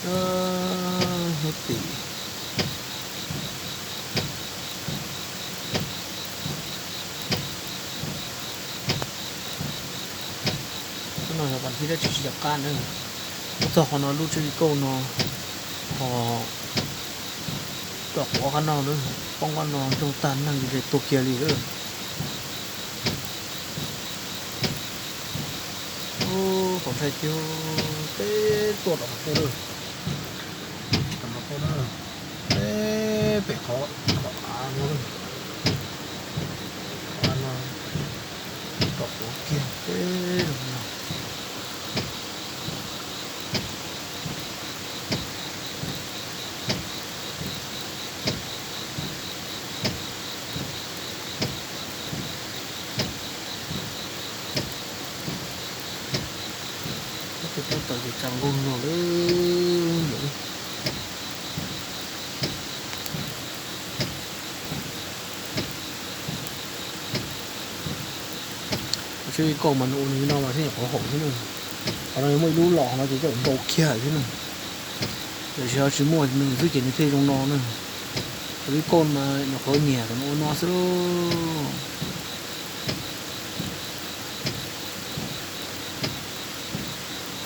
Hnub tim no yog vas thib dab tsi tsis nco qab na. Tuaj txog qhov no lub tsev kauj no ho rau quav qab no, poob qab no ntsoog tag neeg ze tuag kiag li lawm. Ub, txaus ntshai tiag, peb tuaj tom no tuaj lawm, tom no tuaj na, peb pem qhov, qhov av no, qhov av no rau quav kiag peb los no. Tus tub tawm ces tsav nqug zog lawm. Tsev kauj mas nws ua nws li no mas thiaj nyuam qhuav haum thiab na. Qhov no yog muaj ib lub los no ces coj nkaus kiag thiab na. Tiam sis ho tsis muaj nws xwb ces nws thiaj zoo no na. Cov vij kauj mas nyuam qhuav nyiam thaum nws ua no xwb lauj.